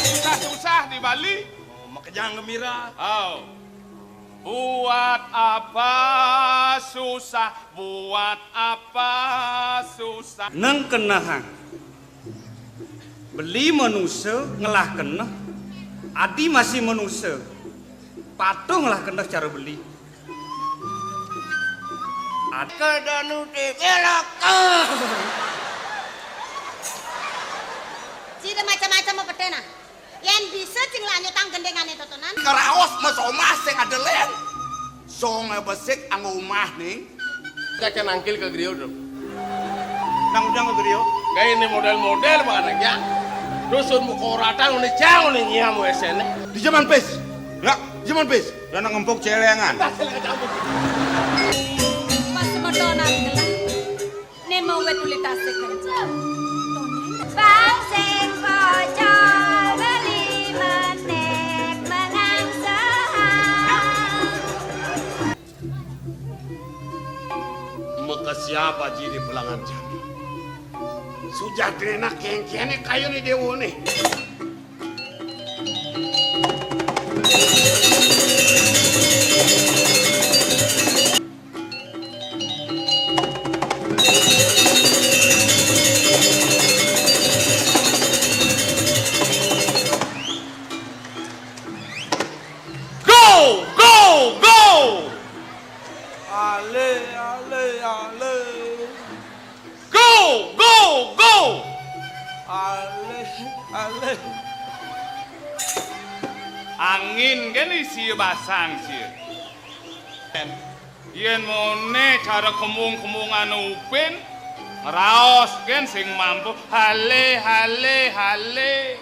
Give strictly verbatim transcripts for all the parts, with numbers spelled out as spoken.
Susah-susah di Bali. Oh, makejang gembira. Oh. Buat apa susah, buat apa susah. Neng kenehang. Beli manusa ngelah keneh, adi masih manusa, patuh ngelah keneh cara beli. Ad- Kedanu ti belaka. Sida macam-macam apa tena? Yen bisa cing la nyutang gendingane totonan. Keraos masomah sing ada len. Songe besik anggo umah ning. Kaca nangkil ke griya, Dok. Nang ujang ke griya. Kayak ini model-model banget ya. Dusun muka rata ini jauh nih nyiam wesene. Di zaman pis. Ya, di zaman pis. Ya nang empuk celengan. Pas semeton nang gelah. Nemo wit uli tasik kencang. Bang sing pocol beli menek menang sehang. Maka siapa ji di pelangan jani? Sujatine kengkene kayune dewone. Go, go, go! Ale, ale, ale. Go, go, go! Ale, ale. Angin kene sia basang sia. Yen mone cara kembung-kembungan upin, ngraos ken sing mampu. Hale, hale, hale.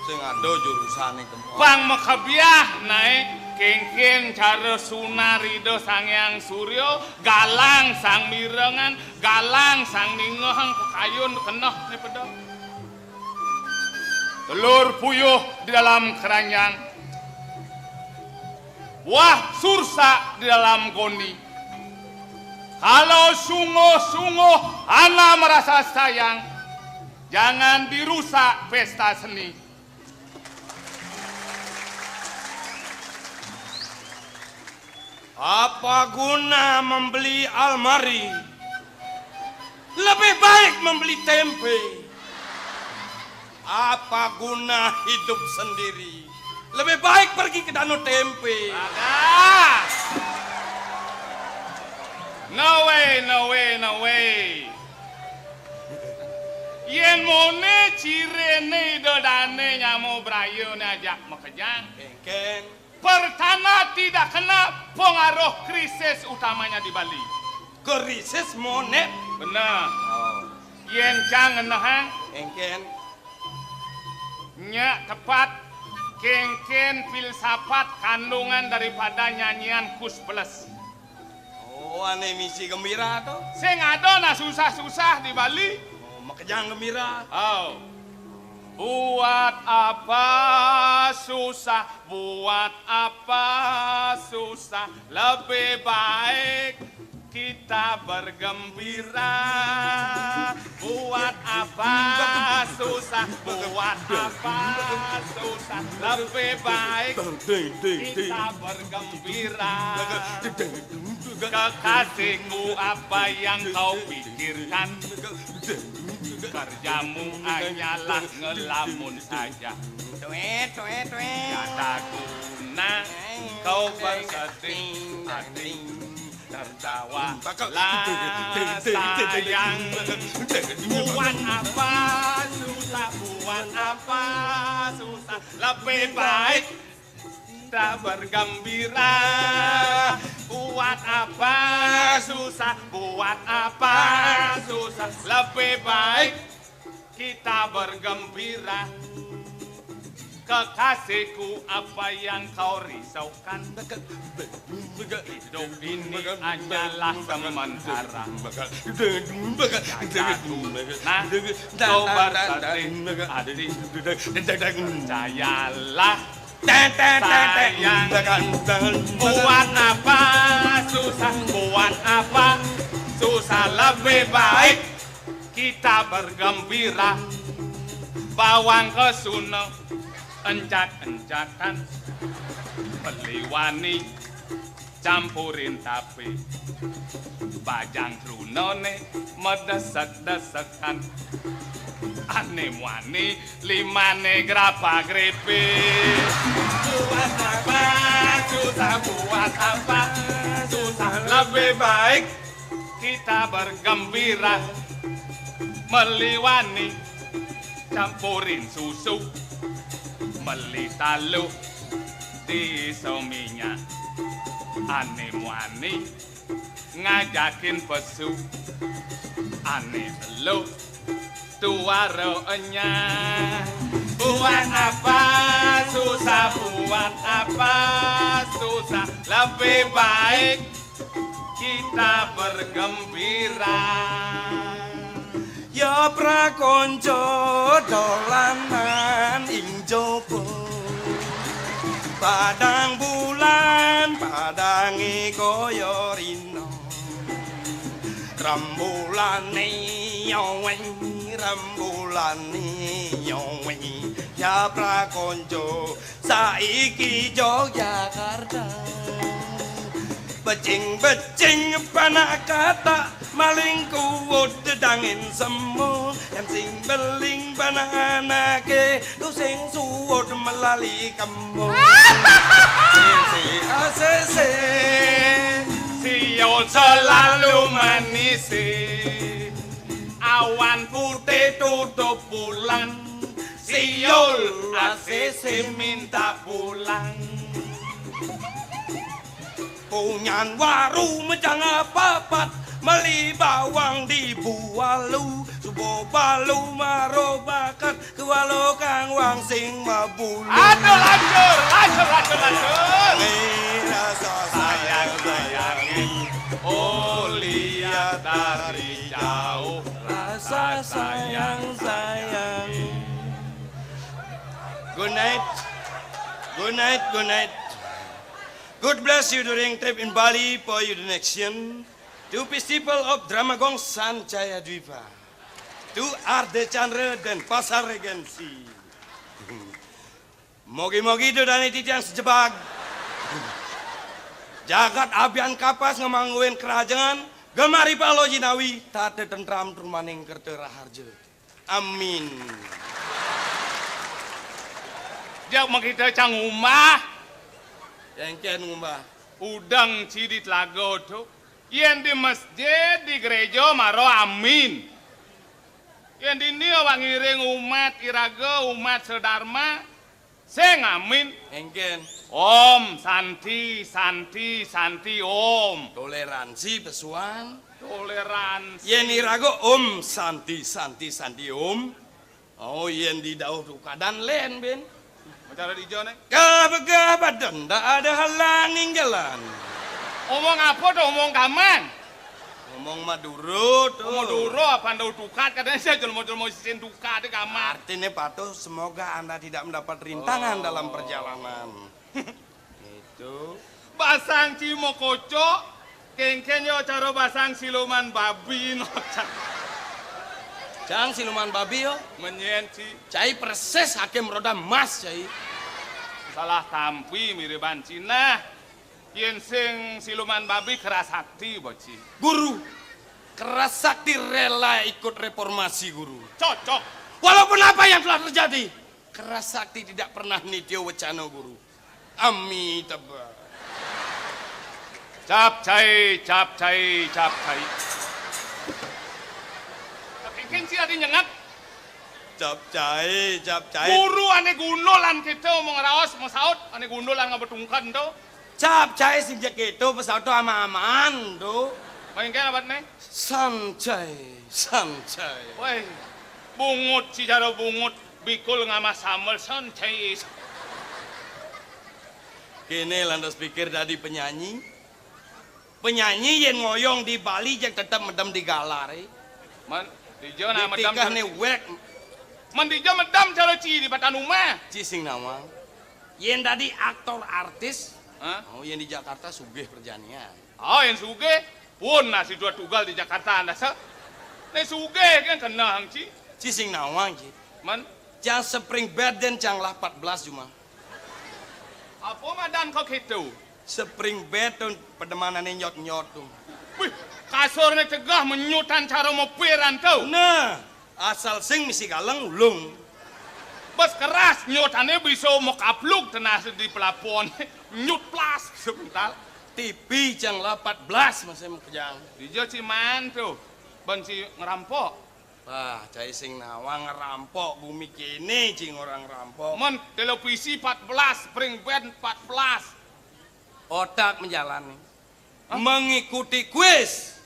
Sing ada jurusane kemon. Pang makebiah nae kengken cara sunar Ida Sang Hyang Surya, galang sang mirengan, galang sang ningehang, pakayun keneh ne peda. Telur puyuh di dalam keranjang, buah sursa di dalam goni. Kalau sungguh-sungguh ana merasa sayang, jangan dirusak pesta seni. Apa guna membeli almari? Lebih baik membeli tempe. Apa guna hidup sendiri? Lebih baik pergi ke Danau Tempe. Bagas. No way, no way, no way. Yen mone cirene Ida Dane nyama brayane ajak makejang. Kengken. Pertama, tidak kena pengaruh krisis utamanya di Bali. Krisis mone? Benar. Oh. Yen cang ngenehang. Kengken. Nya tepat, kengken filsafat kandungan daripada nyanyian Kus Plus. Oh, ane misi gembira to. Sing ada nah susah-susah di Bali. Oh, makejang gembira. Oh. Buat apa susah, buat apa susah, lebih baik kita bergembira. Buat apa susah, buat apa susah, lebih baik kita bergembira. Kekasihku, apa yang kau pikirkan? Kerjamu hanyalah ngelamun saja. Tuet, tuet, tuet. Tiada guna kau bersedih hati. Tertawalah sayang. Buat apa susah, buat apa susah, lebih baik kita bergembira. Buat apa susah, buat apa susah, lebih baik kita bergembira. Kekasihku, apa yang kau risaukan? Hidup ini hanyalah sementara. Tiada guna kau bersedih hati. Percayalah, sayang. Buat apa susah, buat apa susah, Lebih baik kita bergembira. Bawang kesuna encak-encakan. Beli wani campurin tape. Bajang trunane medesek-desekan. Ane muani limane grapa-grepe. Buat apa susah, buat apa susah. Lebih baik kita bergembira. Meli wani campurin susu. Meli talu diiso minyak. Ane muani ngajakin pesu. Ane elu tuara enyah. Buat apa susah, buat apa susah. Lebih baik kita bergembira. Ya prakonco dolanan ing jaba. Padang bulan, padange kaya rina. Rembulane nyoweng, rembulane nyoweng. Ya prakonco, saiki Yogyakarta. Becing-becing panak katak, maling kuwut dedangin semu. Yang sing beling panak anake, tu sing suwut melali kemu. Sing si A C C, siul selalu menisi. Awan putih tutup bulan, siul A C C minta pulang. Punyan waru mejang papat, meli bawang di Bualu, suba balu maro bakat, kuala kang wang sing mabulu. Aduh, lanjur, lanjur, lanjur, lanjur. Rasa sayang, sayang, oh, lihat dari jauh. Rasa sayang, sayang. Good night. Good night, good night. God bless you during trip in Bali for your donation to Festival of Drama Gong Sanjaya Dwipa. To Ardha Chandra dan Pasar Regency. Mogi-mogi dodane titiang sejebag. Jagat abian kapas ngemangguin kerajengan, gemari palo jinawi, tata tentram trumaning kerta raharja. Amin. Jak makita cang umbah. Engken umbah. Udeng ci di telaga tu. Yen di masjid, di gereja, mara amin. Yen dini awak ngiring umat iraga, umat sedarma, sing amin. Engken. Om, santi, santi, santi, om. Toleransi, pesuan. Toleransi. Yen iraga, om, santi, santi, santi, om. Oh, yen di dauh tu kadan len, Ben. Macara di ijo, ne? Gah begah badan, ndak ada halang ing jalan. Omong apa tu, omong kaman? Omong Madura tu. Omong Madura, apa ndak tukat, katanya saya jelma-jelma sisin tukat di kaman. Artinya patuh, semoga Anda tidak mendapat rintangan dalam perjalanan. Itu. Basang ci mokoco, kengken yo cara basang siluman babi no. Cang siluman babi yo. Menyen ci. Cai persis hakim roda emas, cai. Salah tampi miriban ci. Nah, yen sing siluman babi keras hati, boci. Guru, keras sakti rela ikut reformasi, Guru. Cocok. Walaupun apa yang telah terjadi, keras sakti tidak pernah nitya wecana, Guru. Amitabha. Capcai, capcai, capcai. Kengken ci adi nyengat. Capcai, capcai. Guru ane gundul lan kita omong raos, masaut, ane gundul lan ngaba tungked ento. Capcai sing ja keto, pasaut to ama-amaan to. Main kene abat ne? Sancai, sancai. Woi, bungut ci cara bungut, bikul ngamah sambel, sancai. Kene lantas pikir dadi penyanyi. Penyanyi yen ngoyong di Bali jeg tetep medem di galar, eh. Man, dija nak medem. Tikeh ne wek. Man dija medem cara ci di patan umah. Ci sing nawang. Yen dadi aktor artis, hah? Oh, yen di Jakarta sugih perjanian. Oh, yen sugih. Pun nah si dua tugal di Jakarta anda sa. Né sugih kan kena hang ci. Ci sing nawang ci. Man. Cang spring bed dén cang lah empat belas cuma. Apa madan kau kéto? Spring bed tu pedemanané nyot-nyot tu. Wih, kasurné tegah menyutan cara mepiran tu. Nah, asal sing misi galeng ulung. Bas keras nyutané bisa makapluk tenah di pelapon. Nyut plas sebentar. T V cang lah empat belas masih makejang. Dija ci maan tu. Ban ci ngerampok. Wah, cai sing nawang ngerampok gumi kéné cing orang rampok. Mon televisi empat belas, spring bed empat belas. Otak menjalani. Hah? Mengikuti kuis.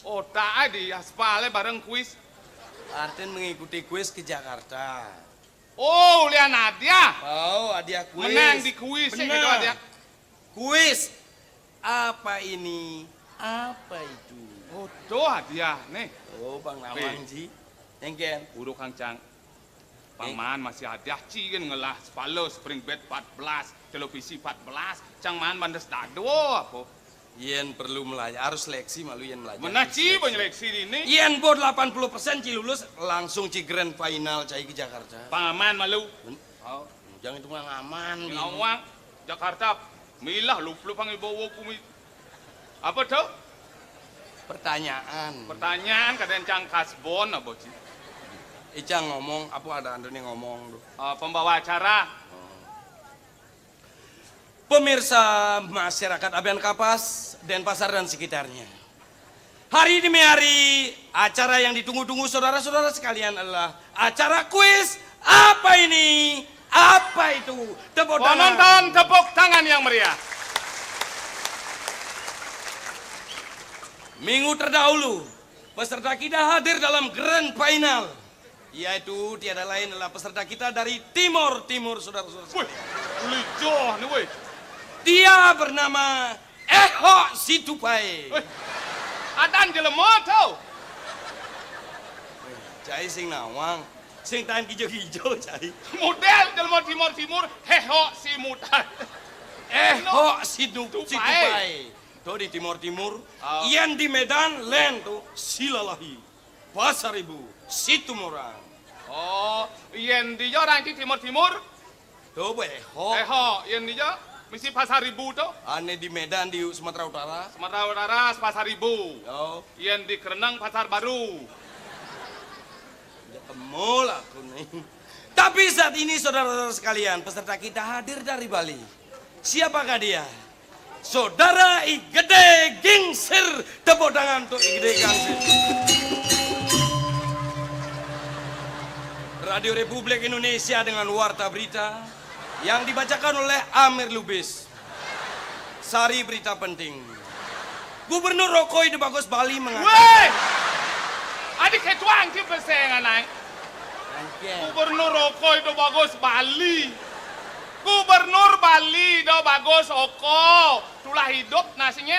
Otak aja di aspalé bareng kuis. Artin mengikuti kuis ke Jakarta. Oh, ulian hadiah. Oh, hadiah kuis. Menang di kuis, ya, gitu, hadiah. Kuis. Apa ini? Apa itu? Oh, tuh hadiah nih. Oh, Bang Nawang, Ji. Engken. Uruk Kang Cang. Pang maan masih hadiah ci kan ngelah sepala spring bed empat belas, televisi empat belas, cang maan bandes dado apa? Yén perlu melajah, harus seleksi malu yén melajah. Mana ci, banyak seleksi ini. Yén bo delapan puluh persen ci lulus, langsung ci grand final cai ke Jakarta. Pang aman malu. Oh. Jangan itu mah aman. Ngawang Jakarta milah lup-lup pangi bawa kumi. Apa tuh? Pertanyaan. Pertanyaan kadang cang kasbon apa ci? Icang ngomong, apa ada anu nih ngomong tuh? Ah, pembawa acara. Oh. Pemirsa masyarakat Abian Kapas, Denpasar dan sekitarnya. Hari demi hari, acara yang ditunggu-tunggu saudara-saudara sekalian adalah acara kuis. Apa ini? Apa itu? Tepuk tangan. Penonton, tepuk tangan yang meriah. Minggu terdahulu, peserta kita hadir dalam grand final. Yaitu tiada lain adalah peserta kita dari Timor Timur, saudara-saudara. Wih, lijoh nih, wih. Dia bernama Ehok Situpai. Wih, adan jelema tau. Cai sing nawang, sing tahan kijo-kijo, cai. Model jelema Timor Timur, Ehok Simutai. Ehok Situ-, Tupai. Situpai. Tuh di Timor Timur, oh. Yén di Medan, lén tuh, Silalahi. Pasar Ibu, Situmorang. Oh, yén dija orang ci Timur-Timur? Tuh, Ehok. Ehok, yén dija misi Pasar Ibu tuh? Ané di Medan, di Sumatera Utara. Sumatera Utara, Pasar Ibu. Oh. Yén di Kereneng, Pasar Baru. Ya, kemul aku nih. Tapi saat ini, saudara-saudara sekalian, peserta kita hadir dari Bali. Siapakah dia? Saudara I Gede Gingsir, tepuk tangan untuk I Gede Gingsir. Radio Republik Indonesia dengan warta berita yang dibacakan oleh Amir Lubis. Sari berita penting. Gubernur Rokoi de Bagus Bali mengatakan. Wéh! Adi ketuang ki pesengan naik. Gubernur Rokoi de Bagus Bali. Gubernur Bali de Bagus Oko. Tulah hidup nasinya.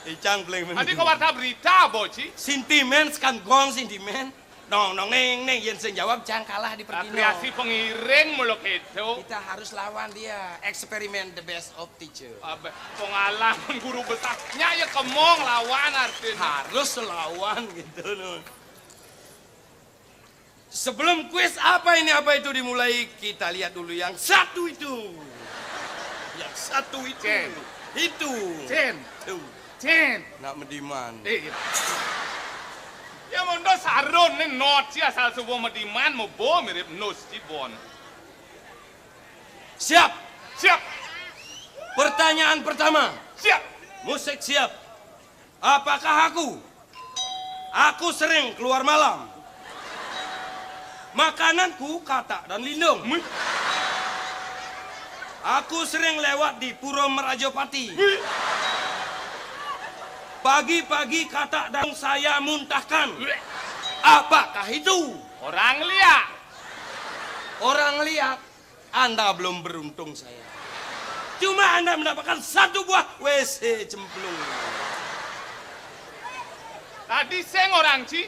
Icang paling penting. Adi ke warta berita, boci. Sintimen, sekan gong sintimen. Nong, nong, neng, neng, yén sing jawab, cang kalah di pertino. Aviasi pengiring mulu kéto. Kita harus lawan dia. Eksperimen the best of teacher. Abah, pengalaman guru besar. Nya ya kemong lawan artinya. Harus lawan gitu loh. Sebelum kuis apa ini, apa itu dimulai, kita lihat dulu yang satu itu. Yang satu itu. Cen. Itu. Cen. Tuh. Cen. Nak mediman. Eh, gitu. Ya, mondo sarun nih not sih asal subuh mediman, mebo mirip nus cibon. Siap. Siap. Pertanyaan pertama. Siap. Musik siap. Apakah aku? Aku sering keluar malam. Makananku katak dan lindung. Wih. Aku sering lewat di Pura Merajapati. Wih. Pagi-pagi katak dan saya muntahkan. Wih. Apakah itu? Orang liak. Orang liak. Anda belum beruntung saya. Cuma Anda mendapatkan satu buah W C cemplung. Tadi sing orang ci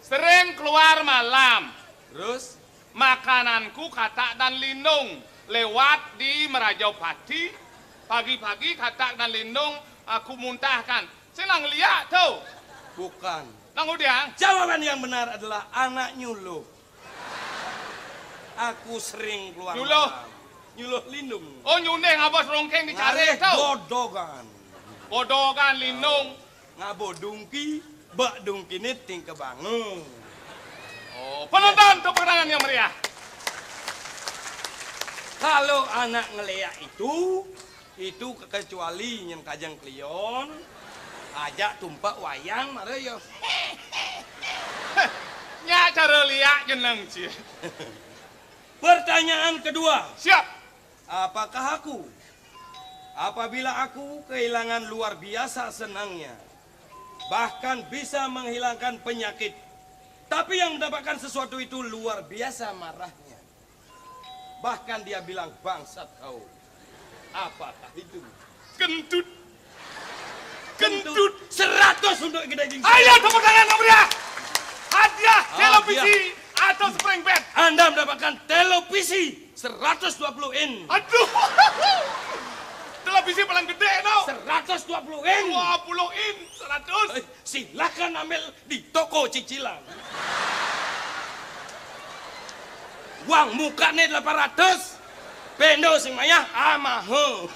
sering keluar malam. Terus? Makananku katak dan lindung. Lewat di Merajapati, pagi-pagi katak dan lindung Aku muntahkan. Sing nang liak to. Bukan. Nang udiang. Jawaban yang benar adalah anak nyuluh. Aku sering keluar Nyuluh. Malam. Nyuluh lindung. Oh, nyunding abas rongkeng di care to. Godogan. Godogan lindung. Ngabo dungki, bak dungki niting kebangun. Oh, penonton, tepuk tangan yang meriah. Kalau anak ngeleak itu, itu kecuali nyén kajeng klion, ajak tumpak wayang mara ya. Nyak cara liak jeneng ci. Pertanyaan kedua. Siap. Apakah aku, apabila aku kehilangan luar biasa senangnya, bahkan bisa menghilangkan penyakit, tapi yang mendapatkan sesuatu itu luar biasa marahnya. Bahkan dia bilang, "Bangsat kau." Apakah itu? Kentut. Kentut. Kentut. Seratus untuk kita jingkir. Ayo tepuk tangan yang meriah. Hadiah. Hadiah televisi atau spring bed. Anda mendapatkan televisi seratus dua puluh in. Aduh. Televisi paling gede no. Seratus dua puluh in. Dua puluh in, seratus. Eh, silakan ambil di toko cicilan. Uang mukane delapan ratus. Pendo sing mayah amahe.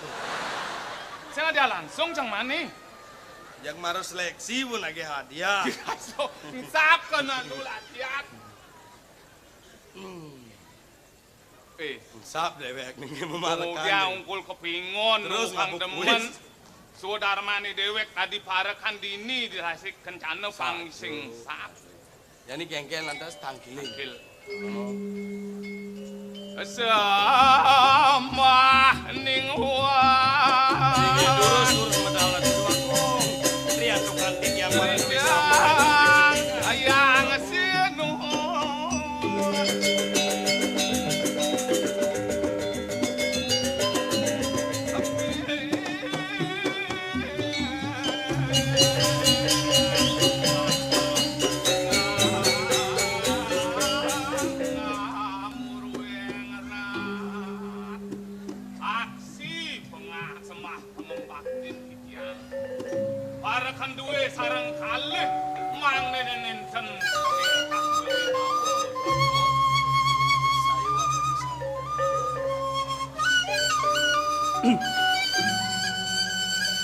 Sing ada langsung cang mane? Yang mara seleksi pun lagi hadiah. Ensap kena nu latihan. Hmm. Eh, ensap dewek ning memarekan. Kemudian ungkul kepingon, terus urang demen. Sudarmane dewek tadi parekan dini di Tasik kencana pang sing sap. Jani kengken lantas tangkilin. Tangkil. Sembah ning wah. Durus, durus medal. Rian tukang tiang barang bisa. Ayang sinuhun. Aksi pengah sembah pengembaktin titiang. Parekan duwe sareng kalih mangdene nenten.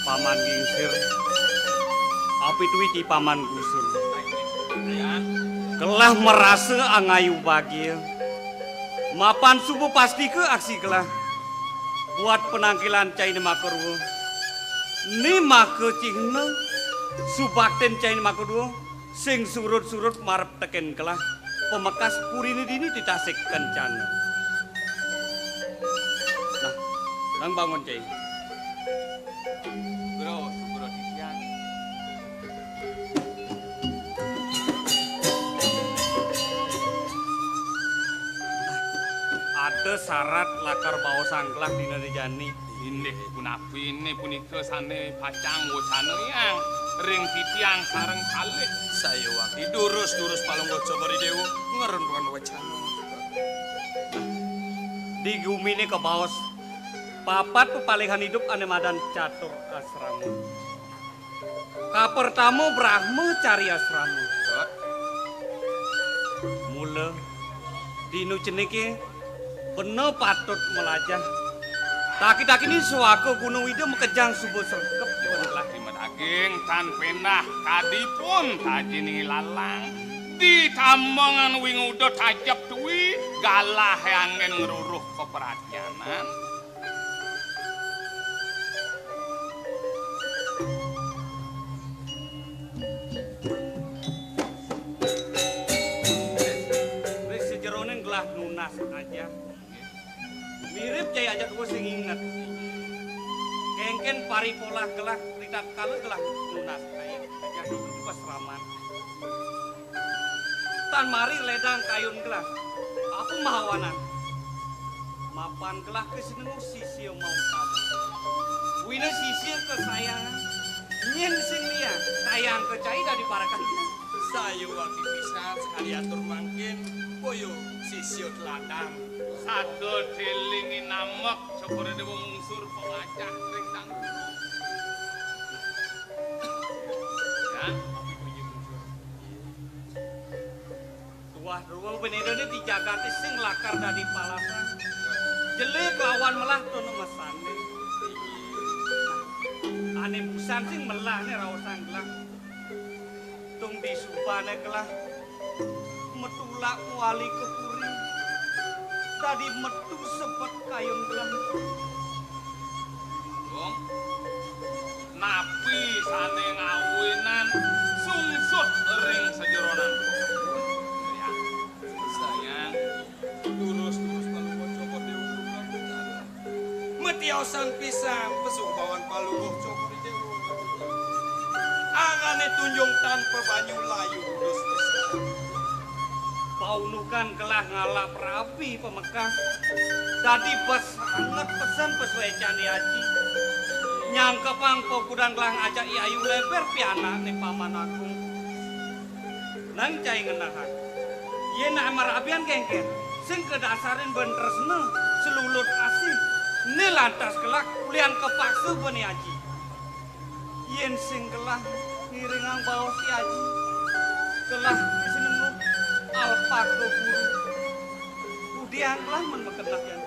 Paman Gingsir, apituwiti Paman Gusur. Kelah marasa angayu bagia. Mapan suba pastika aksi kelah. Buat panangkilan cainé makarua. Né maka cihna subaktin cainé makarua. Sing surut-surut marep tekén kelah, pamekas puriné dini di Tasik Kencana. Nah, nang bangun, Cai. Bro, bro, titiang. Ada sarat lakar baosang kelah dina jani. Inggih punapi, inggih punika sané pacang wacanayang ring titiang sareng kalih. Sayuwakti durus-durus palungguh Cokor I Déwa ngruntuhang wacana. Di guminé kabaos papat pepalihan idup ané madan catur asrama. Kapertama Brahma Cari Asrama. Mula dina ceniké bena patut malajah. Taki-takiné suaka Gunung Ida makejang suba sregep wan gelah. Di madaging tan pendah kadipun tajining lalang. Di tambangan winguda tajep tuwi galahé anggén ngruruh kapradnyanan. Ring sajeroning gelah nunas ajah. Mirib jaya ajah tua sing inget. Kéngkén paripolah gelah ritatkala gelah nunas ajah. Ajah nuju pasraman. Tan mari ledang kayun gelah. Apa mahawanan? Mapan gelah kasinengguh sisia maungkap. Wina sisia kasayangan. Nyén sing liya, kayang kacai dadi parekan. Sayuwakti pisan sakadi atur mangkin, boya sisia teladan. Sada delingi namek, Cokor I Déwa mungsur pangacah ring Sang Guru. Tuah druwa bendéné di jagaté sing lakar dadi palasan. Jelé kelawan melah tun mesané. Ané busan sing melah né raosang gelah. Tung disubané gelah. Metulak wali ke puri. Dadi metu sebet kayun gelah. Dong, napi sané ngawinan sungsut ring sajeroning? Ya, sayang, durus-durus Palungguh Cokor Déwa. Matiosan pisan pesubawan Palungguh Cokor Déwa. Angané tunjung tanpa banyu layu, dus pisan. Paunukan gelah ngalap rabi pamekas. Dadi bes anget pesen pesuécan I Aji. Nyangkepang pakudan gelah ngajak I Ayu Léber pianakné Paman Agung. Nang cai ngenahang. Yén amar abian kénkén, sing kadasarin bén tresna, selulut asih. Né lantas gelah ulian kapaksa bén I Aji. Yén sing gelah ngiringang baos I Aji, gelah disinenguk alpaka guru. Udiang gelah mén makeneh yan.